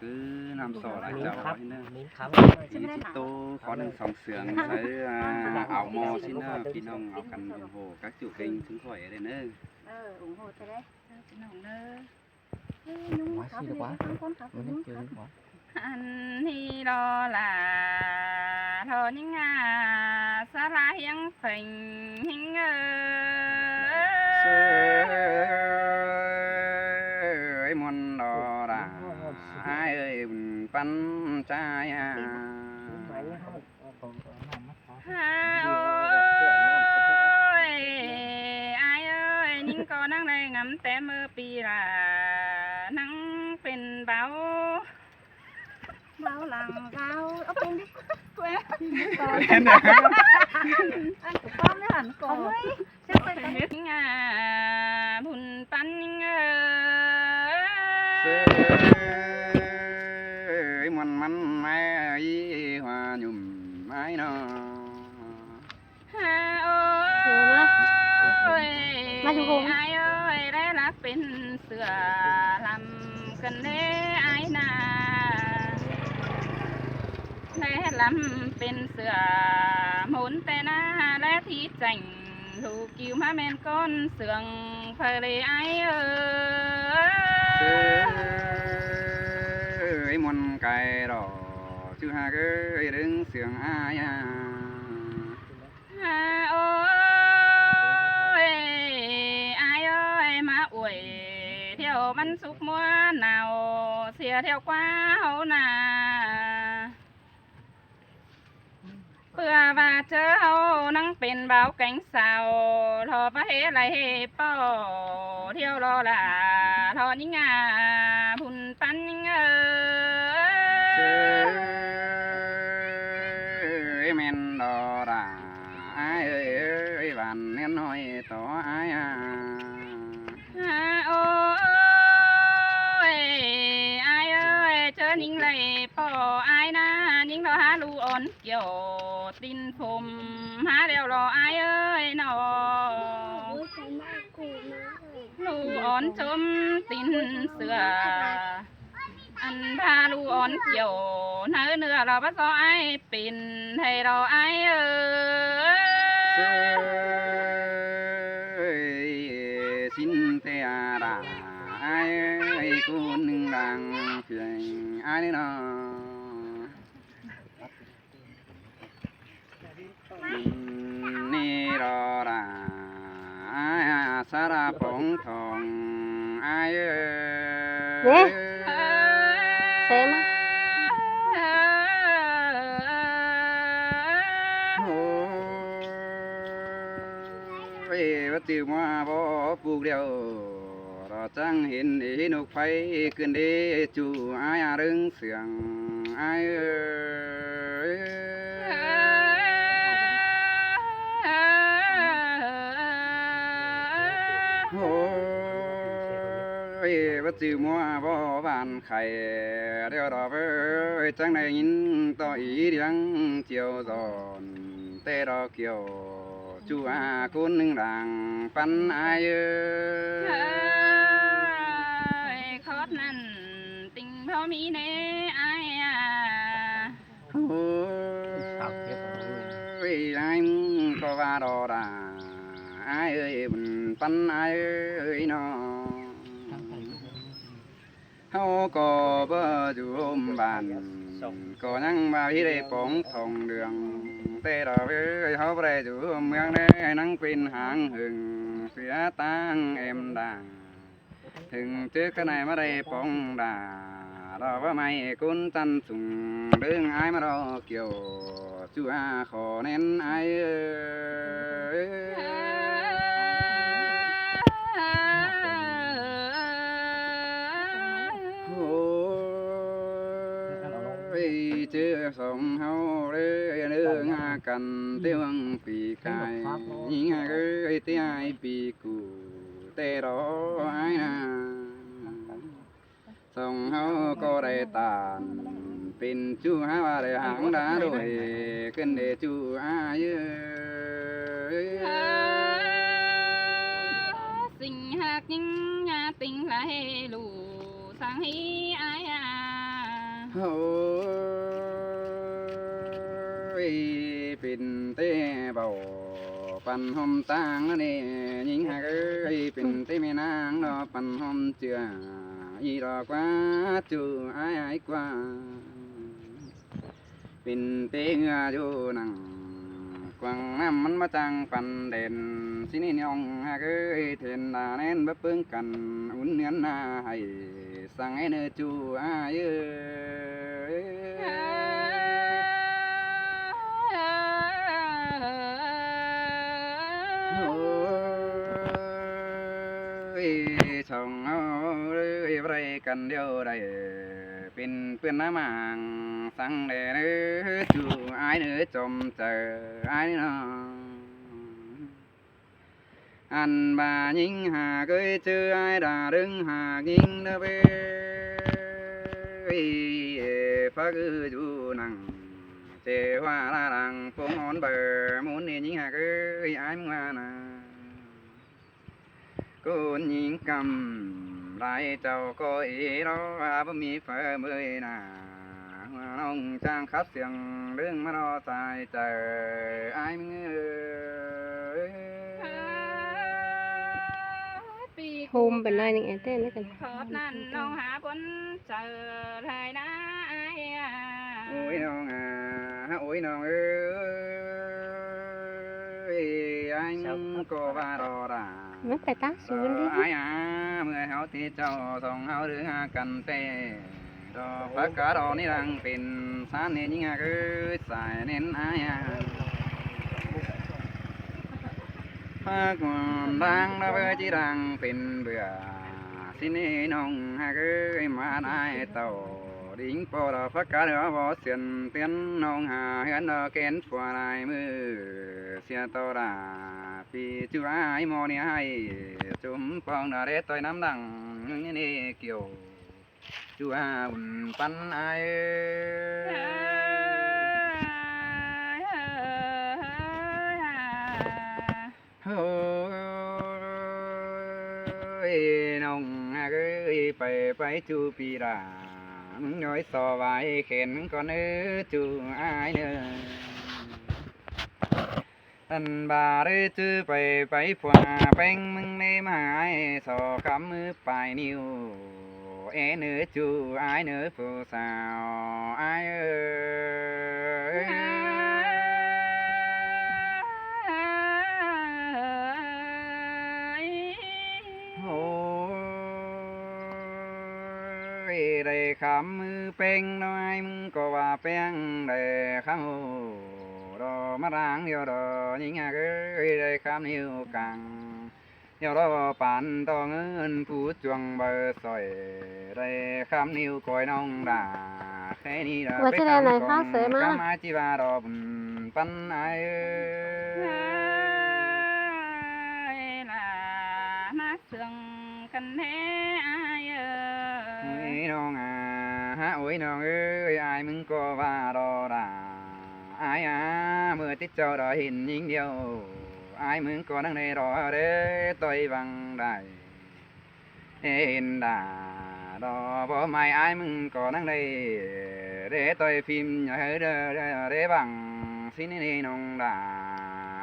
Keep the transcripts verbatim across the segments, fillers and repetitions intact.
Cứ năm sổ lại chào hỏi nữa. Ý chít tô khó đừng sóng sướng, thấy, à, ảo mò xin, à, phi nông ảo căn ủng hộ các chủ kênh chứng khỏi ở đây nữa. Ơ, ủng hộ cho đấy. Ơ, phi nông nữa. Ơ, nhung khắp đi, con khắp, nhung khắp. Ăn hi lo là lo những, à, xa lá hiếng phành hiếng ơi. Ơi, muôn đó là ai ơi, bắn trai à. Ha ơi, ai ơi, những con năng này ngắm té mơ pi là năng pên báo. Báo làng báo, ốc pên đi. Quên. Ăn của con nữa hẳn, con ơi. Sếp ơi, con. Nga bun pan nga. Sơi muôn mắn mai y hoa nhum mai no. Ha ơi, ai ơi, đé lắc pên sửa lăm cân đé ai na. Đé lăm pên sửa môn té na đé thi chảnh. Lũ kiu má men con sương phơi lê ai ơi. Sơi muôn cái đó, chứ ha cái đứng sương ai à. Ha ơi, ai ơi, má uổi theo bắn súc mua nào, xìa theo quá hấu nà. Bưa và chớ hấu năng pên báo cảnh sao, lo bá hế lai hế pó, theo lo là lo những à, bun pan những ơ. Sơi men đó ra, ai ơi, ơi, bạn nên hỏi tỏ ai à. Ha ơi, ai ơi, chớ những lai pó ai na, những đó há lu ón kiểu tin phùm há đeo lo ai ơi nó. Lu ón chôm tin sửa. Ăn ba lu ón kiểu nớ nưa lo bá so ai pên hay lo ai ơi. Sơi xin tê à đà ai ơi, cô nưng đang phiền ai nó. Ni lo ra ai à, sa ra bóng thòng ai ơi. Dế. Sếp á. Ôi, bắt chịu mua bó buộc đeo. Đó chẳng hiện ý nục pháy cơn đế chủ ai à rưng sương ai ơi. Ôi, bắt chịu mua bó bàn khay đeo đó với chẳng này nhìn to ý điếng chiều giòn tê đó kiểu. Chúa ơi, con nưng đang pắn ai ơi. Ơi, khót năn tình bao mi nê ai à. Ôi, ai có va đò đà. Ai ơi, bún pắn ai ơi nó. Hâu có bơ dù ôm bàn, có nhăng mà hi đây bóng thông đường. Tê đó với hâu bơ đây dù ôm mương đây, năng pin hàng hừng, phía tăng em đà. Hừng trước cái này mà đây bóng đà, đó bơ mày cún chăn sùng, đương ai mà đó kiểu. Chúa khó nên ai ơi. Ôi, chứ sống hâu đê, đương a cần tiêu hăng pì cài, nhính a gơi tia ai pì củ, tê đó ai na. Sống hâu có đầy tàn, pin chu há ba đầy háng đá đuổi, cơn để chu ai ơi. Sinh hạc những nhà tình là hê lù, sang hí ai à. Ôi, pên té báu păn ꞌhôm ꞌtáng ꞌnị, ꞌnhính ꞌhặc ơi, pên té ꞌmí ꞌnáng ꞌnọ păn ꞌhôm ꞌchựa, ꞌí ꞌló ꞌquá ꞌchu ải ải ꞌquá. Pên té ꞌngựa dú nẳng quảng ꞌnặm ꞌmắn báu chắng păn đen, ꞌsịn ꞌnị ꞌnhính ꞌhặc ơi, then đa ꞌnén báu ꞌpứng căn, ún ꞌngớn ꞌná hảy săng é ꞌnớ ꞌchu ải ơi. Ôi, song ꞌháu ơi, báu đảy căn điêu đảy, pên ꞌpươn ꞌná mang săng đé ꞌnớ ꞌchu ải ꞌnớ, chom chaư ải ꞌnớ ꞌnọ. Ăn ꞌva ꞌnhính ꞌhặc ơi, ꞌchư ải đa ꞌlớng ꞌhặc ꞌnhính ꞌnớ báu. Ôi, phák ư dú nẳng ꞌchế ꞌhọa ꞌla lăng ꞌpúng ón báu ꞌmún ꞌnị, ꞌnhính ꞌhặc ơi, ải ꞌmứng ꞌva ꞌnớ. Cún ꞌnhính ꞌcắm lai chảu ꞌcọ ꞌí ꞌló, báu ꞌmí phaư ꞌmơi ꞌná. ꞌNọng chắng khắp siêng ꞌlớng ꞌmá ꞌló sai chaư ải ꞌmứng ơi. Hôm bên này này, em tên nó cần. Khót ꞌnặn ꞌnọng hả bón chaư lai ꞌná ải à. Ôi ꞌnọng à, ôi ꞌnọng ơi, ải ꞌmứng ꞌcọ ꞌva ꞌló đa. Nó phải tắt xuống đi. Ải à, ꞌmưa ꞌháu ꞌtí chảu song ꞌháu đương ꞌhặc căn té. Đó, phák cá đó ꞌnị đang pên sán ꞌnị ꞌnhính ꞌhặc ơi, sai ꞌnén ải à. Phák ꞌnặn đang đó báu ꞌchí đang pên bươn. ꞌSịn ꞌnị ꞌnọng ꞌhặc ơi, ꞌmá ải ꞌtạu đính ꞌpo đó, phák cá đó báu siên tiên ꞌnọng hả ꞌhướn đó kén phua lai ꞌmự. Sia ꞌtọ đa phi ꞌchu ải ꞌmó ꞌnị hảy chum pong đó đé ꞌtoi ꞌnắm đăng ꞌnị ꞌnị kiêu. ꞌChu ải ún păn ải ơi. Ôi, ꞌnọng ꞌhặc ơi, pay pay ꞌchu pi đa, ꞌmứng ꞌnhói so vai khen ꞌmứng ꞌcọ ꞌnớ ꞌchu ải ꞌnớ. Ăn ꞌva ꞌlới ꞌchư pay pay phua ꞌpéng ꞌmứng ꞌnị ꞌmá ải so khắm ꞌmứ pay ꞌniu. É ꞌnớ ꞌchu ải ꞌnớ phủ sao ải ơi. Ôi, đảy khắm ꞌmứ ꞌpéng ꞌnọ ải ꞌmứng ꞌcọ ꞌva ꞌpéng đảy khắm ꞌhụ. Đó ꞌmá đang điêu đó ꞌnhính ꞌhặc ơi, đảy khắm ꞌniu căng. Điêu đó pán ꞌto ꞌngớn phủ chuông báu sỏi, đảy khắm ꞌniu coi ꞌnọng đa. Khé ꞌnị đó ꞌva báu ꞌchí đảy khắm này khắm sới ꞌmá. Khắm ải ꞌchí ꞌva đó bun păn ải ơi. Ôi, là ꞌmá sương căn hé ải ơi. Ôi ꞌnọng à, hả ôi ꞌnọng ơi, ải ꞌmứng ꞌcọ ꞌva đó đa. Ải à, ꞌmưa ꞌtí chảu đó hên ꞌnhính điêu. Ải ꞌmứng ꞌcọ nẳng đảy đó đé ꞌtoi văng đảy. Hên đa đó báu ꞌmá ải ꞌmứng ꞌcọ nẳng đảy đé ꞌtoi phim nhớ đé, đé, đé văng. ꞌSịn ꞌnị ꞌnọng đa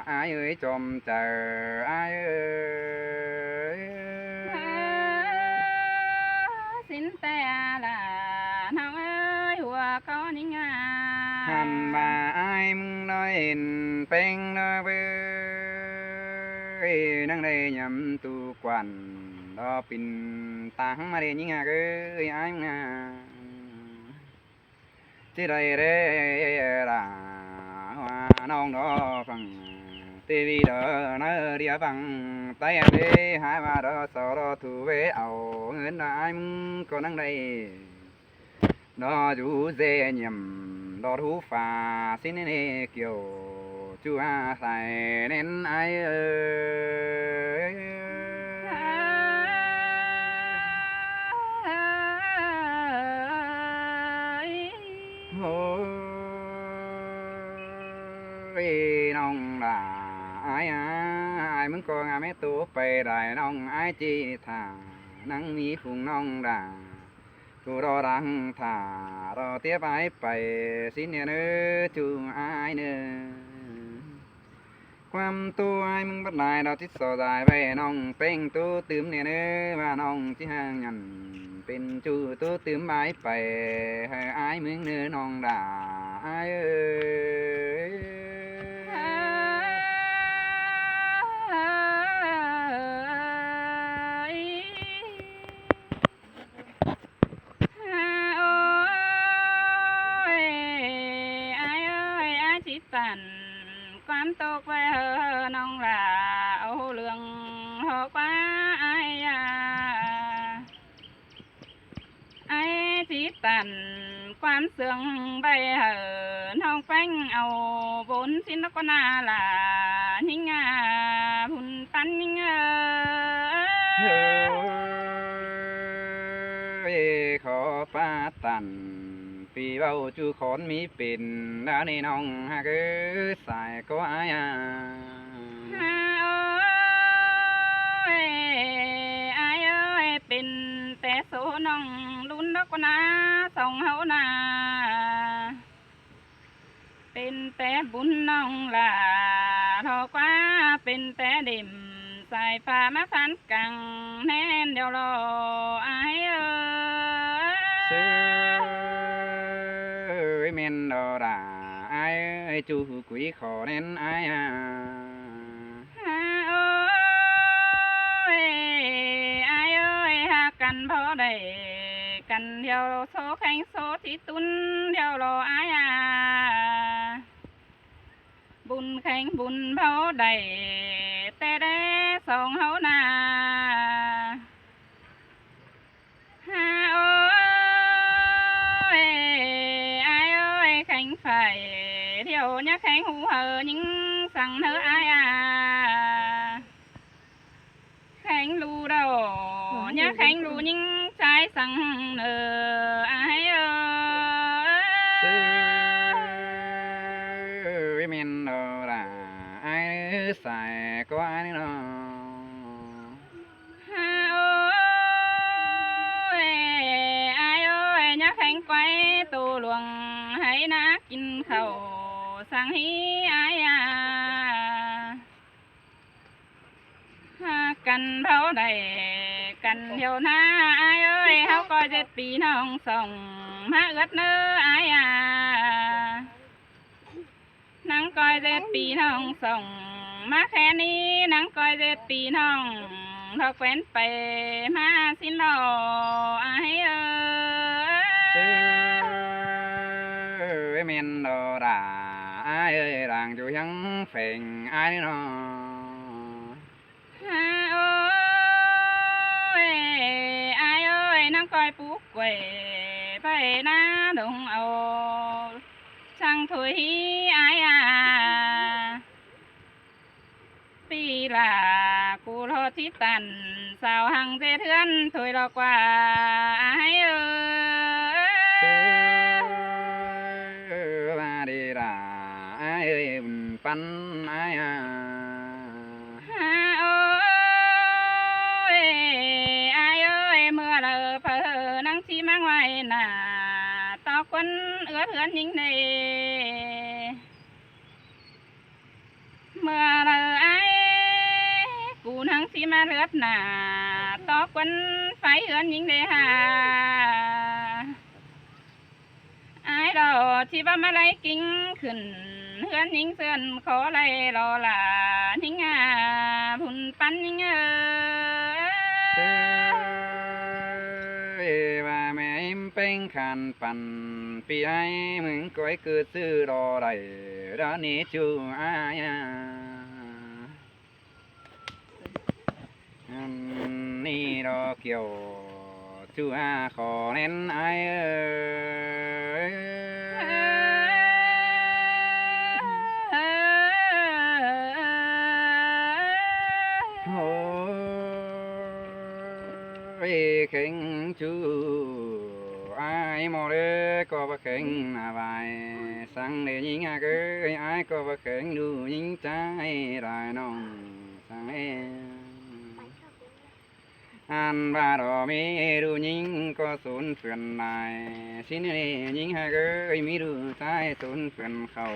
ải ơi, chom chaư ải ơi. Ơ, ꞌsịn té là ꞌnọng ơi, ꞌhua ꞌcọ ꞌnhính à. Hẳn ꞌva ải ꞌmứng ꞌnọi hên ꞌpéng ꞌnọi báu. Nẳng đảy nhắm tu quan đó pên táng ꞌmá đảy ꞌnhính ꞌhặc ơi, ải ꞌmứng à. ꞌChí đảy đé đa ꞌhua ꞌnọng đó phăng ti vi đó ꞌnớ đĩa phăng tai ăn đé hả ꞌva đó so đó thu ꞌvế au ꞌngớn đó ải ꞌmứng ꞌcọ nẳng đảy. Đó dú dê nhiêm đó hú pha ꞌsịn ꞌnị kiêu. ꞌChu ải sai ꞌnén ải ơi. Ôi, ꞌnọng đa ải à, ải ꞌmứng ꞌcọ ngả ꞌmé tu pay đảy ꞌnọng ải ꞌchí thả, nẳng ꞌmí phung ꞌnọng đa. Thu đó đang thả Lỏ tiếp ải pay sín nia ꞌnớ ꞌchu ải ꞌnớ. ꞌQuám ꞌtố ải ꞌmứng bắt lai đao chít so dai ꞌvạy ꞌnọng ꞌpéng ꞌtố tứm nia ꞌnớ, ꞌva ꞌnọng ꞌchí hang nhẳn pên ꞌchu ꞌtố tứm ải pay hảư ải ꞌmứng ꞌnớ ꞌnọng đa ải ới. Ôi, ải ơi, ải chít tản ꞌquám tốc ꞌvạy hảư ꞌnọng lả au ꞌlương ꞌhọ ꞌquá ải a. Ải chít tản ꞌquám ꞌsướng ꞌvạy hảư ꞌnọng ꞌpéng au bun sín ꞌnớ ꞌcọ ꞌna lả ꞌnhính a, bun tắn ꞌnhính ới. Ôi, khót pá tản ꞌpi ꞌvạu ꞌchu khón ꞌmí pên, đa ꞌnị ꞌnọng ꞌhặc ới sai ꞌcọ ải a. Ôi, ải ơi, pên té số ꞌnọng ꞌlun ꞌnớ ꞌcọ ꞌna, song ꞌháu ꞌna. Pên té bun ꞌnọng lả ꞌhọ ꞌquá, pên té đêm sai pha ꞌmá phán cang ꞌnén điêu lo ải ới. Ôi, ꞌmen lo đa ải ới, ꞌchu hư quí khót ꞌnén ải a. Ôi, ải ơi, ꞌhặc căn báu đảy căn điêu số khéng số ꞌchí tún điêu lo ải a. Bun khéng bun báu đảy té đé song ꞌháu ꞌna. Ôi, ải ơi, khéng phải điêu ꞌnhá khéng ꞌhụ hảư ꞌnhính săng ꞌnớ ải a. Khéng ꞌlụk đao ꞌnhá khéng ꞌlụk ꞌnhính ꞌchái săng ꞌnớ ải ới. Ôi, ꞌmen lo đa ải sai ꞌcọ ải ꞌnớ. Ôi, ải ơi, ꞌnhá khéng quay tô luông hảư ꞌna kin khảu săng hí ải a. Căn báu đảy căn điêu ꞌna ải ơi, ꞌháu ꞌcoi ꞌdệt ꞌpi ꞌnọng song ꞌmá ướt ꞌnớ ải a. Nắng ꞌcoi ꞌdệt ꞌpi ꞌnọng song ꞌmá khen ꞌnị, nắng ꞌcoi ꞌdệt ꞌpi ꞌnọng ꞌlọ quen pay ꞌmá sín lo ải ới. Ôi, ꞌmen lo đa ải ới, đang ꞌchu ꞌhiếng pheng ải ꞌnớ. Ôi, ải ơi, nắng ꞌcoi pú quảy pay ꞌna lông au săng thôi hí ải a. ꞌPi lả cu ꞌlọ chít tản sao hăng ꞌdệt ꞌhướn thôi lo ꞌquá ải ới. Ôi, ꞌva đi đa ải ới, bun păn ải a. Ôi, ải ơi, ꞌmưa đaư phaư nắng ꞌchí ꞌmá ꞌngoai nả ꞌtó ꞌquốn ướt ꞌhướn ꞌnhính đê. ꞌMưa đaư ải cu nắng ꞌchí ꞌmá ướt nả ꞌtó ꞌquốn phái ꞌhướn ꞌnhính đê hả. Ải lo ꞌchí báu ꞌmá đảy ꞌkính khửn ꞌhướn ꞌnhính ꞌsướng khó đảy lo lả ꞌnhính a, bun păn ꞌnhính ới. Ôi, ꞌva ꞌme ꞌmí ꞌpéng khan păn ꞌpi ải, ꞌmứng ꞌcoi ꞌcứ ꞌsứ lo đảy đa ꞌnị ꞌchu ải a. Ăn ꞌnị lo kiẻo ꞌchu a khó ꞌnén ải ới. Ôi, khéng ꞌchu ải ꞌmo đé, ꞌcọ báu khéng nả ꞌvạy săng đé ꞌnhính ꞌhặc ới, ải ꞌcọ báu khéng ꞌlụk ꞌnhính ꞌchái đai ꞌnọng săng ꞌlế. Ăn ꞌva lo ꞌmí ꞌlụk ꞌnhính ꞌcọ sốn phươn lai, ꞌsịn ꞌnị ꞌnhính ꞌhặc ꞌới, ꞌmí ꞌlụk ꞌchái sốn phươn khảu.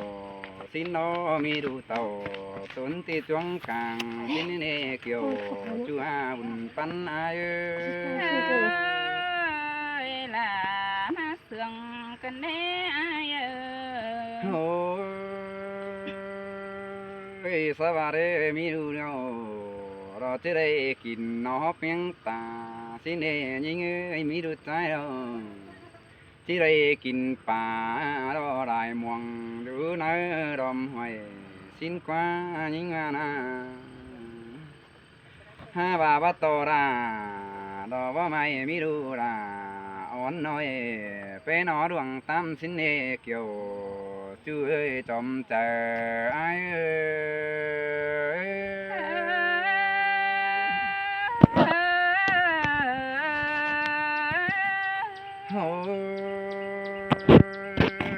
ꞌSịn lo ꞌmí ꞌlụk tảu sốn ꞌti ꞌchuống cang, ꞌsịn ꞌnị kiẻo ꞌchua bun ꞌpắn ải ới. Ơi, ꞌlạ ꞌmá sương căn đé ải ới. Ôi, sa ꞌva đé ꞌmí ꞌlụk ꞌnhó, lo ꞌchí đảy kin ꞌnọ ꞌpiếng ta, ꞌsịn ꞌnị ꞌnhính ꞌới, ꞌmí ꞌlụk ꞌchái lo ꞌchí đảy kin pa lo lai muông, dú ꞌnớ đom hoai, ꞌsịn ꞌquá ꞌnhính ꞌva ꞌna. Hák ꞌva báu ꞌto đa, lo báu ꞌmạy ꞌmí ꞌlụk đa, ón ꞌnọi, ꞌpé ꞌnọ đuông ꞌtám ꞌsịn ꞌnị kiẻo ꞌchu ới, chom chaư ải ới. Ôi,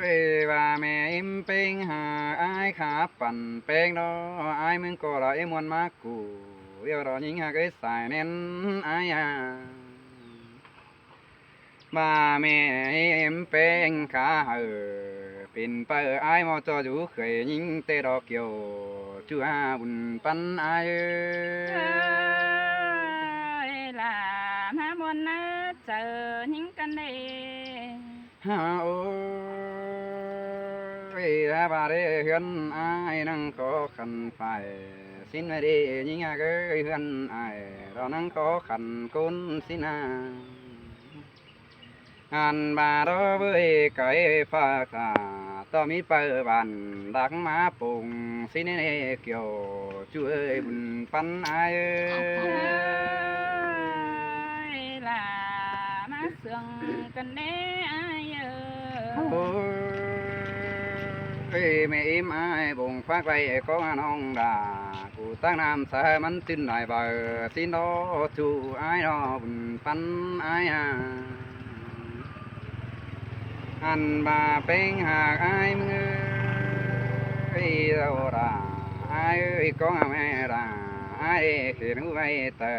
ꞌva ꞌme ꞌếm ꞌpéng hảư ải khả păn ꞌpéng lo, ải ꞌmướng ꞌcọ lo ꞌếm ꞌmuôn ꞌmá cu, ꞌlẹo lo ꞌnhính ꞌhặc ꞌới sai ꞌnén ải a. ꞌVa ꞌme ꞌếm ꞌpéng khả hảư pên phaư ải ꞌmo ꞌchọ dú khơi ꞌnhính ꞌtẹ lo kiẻo ꞌchua bun ꞌpắn ải ới. Ơi, ꞌlạ ꞌmá ꞌmuôn ꞌnớ chaư ꞌnhính căn đé. Hả ôi, hả ꞌva đé ꞌhướn ải ꞌnăng khó khăn phải, ꞌsịn ꞌva đé ꞌnhính ꞌhặc ới, ꞌhướn ải lo ꞌnăng khó khăn ꞌcốn ꞌsịn a. Ăn ꞌva lo ꞌvới cai pha khả, ꞌto ꞌmí phaư bản đắc ꞌmá pông, ꞌsịn ꞌnị kiẻo ꞌchu ới bun ꞌpắn ải ới. Ơi, ꞌlạ ꞌmá sương căn đé ải ới. Ôi, ꞌme ꞌếm ải bông phák ꞌvạy ꞌcóng ꞌnọng đa, cu tắc ꞌnặm sa ꞌmắn ꞌchưn lai ꞌvạu, ꞌsịn lo ꞌchu ải lo bun ꞌpắn ải a. Ăn ꞌva ꞌpéng hảư ải ꞌmướng ới, lo đa ải ới, ꞌcóng ꞌme đa ải đé khên ꞌhụ ꞌvạy ꞌtẹ,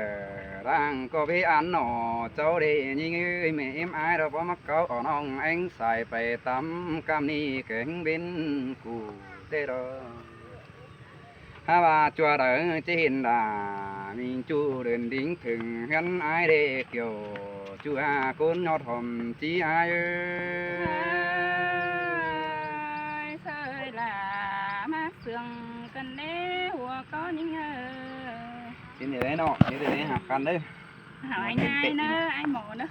đang ꞌcọ bế ăn ꞌnọ, ꞌchọ đé ꞌnhính ꞌới, ꞌme ꞌếm ải lo báu ꞌmặc cáu, ꞌnọng ꞌéng sai pay tắm căm ꞌnị kéng bến cu ꞌtẹ lo. Hả ꞌva ꞌchua đaư ꞌchí hên đa, ꞌmí ꞌchu đươn đính thửng ꞌhướn ải đé kiẻo ꞌchua ꞌcốn ꞌnhọt hom ꞌchí ải ới. Ơi, ơi, ꞌlạ ꞌmá sương căn đé ꞌhua ꞌcó ꞌnhính ới. ꞌChí ꞌnị đé ꞌnọ, ꞌchí ꞌnị đé hảư căn đé. Hảư ải ꞌnhái ꞌnớ, ải ꞌmo ꞌnớ.